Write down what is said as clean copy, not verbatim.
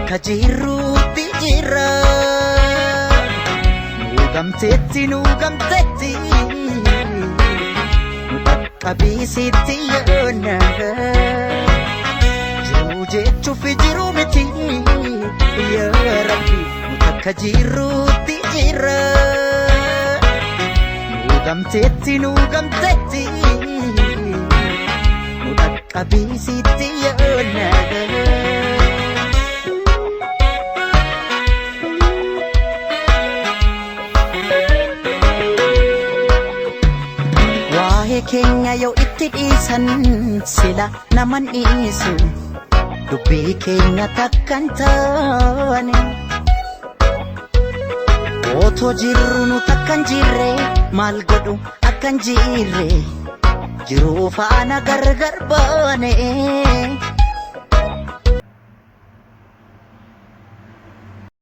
takka jirruutti jirra. Nu gamteetti, nu gamteetti, nu qaqqabiisitti yoona. Jiruu jechuuf jiruu miti, yaa Rabbi, nu takka jirruutti jirra. Nu gamteetti, nu gamteetti, nu qaqqabiisitti yoona. Waa'ee keenya yoo itti dhiisan sila naman dhiisu, dubbii keenya takkan taane. Otoo jirru nu takkan jirre, maal godhu akkan jirre, jiruu faana gargar baane.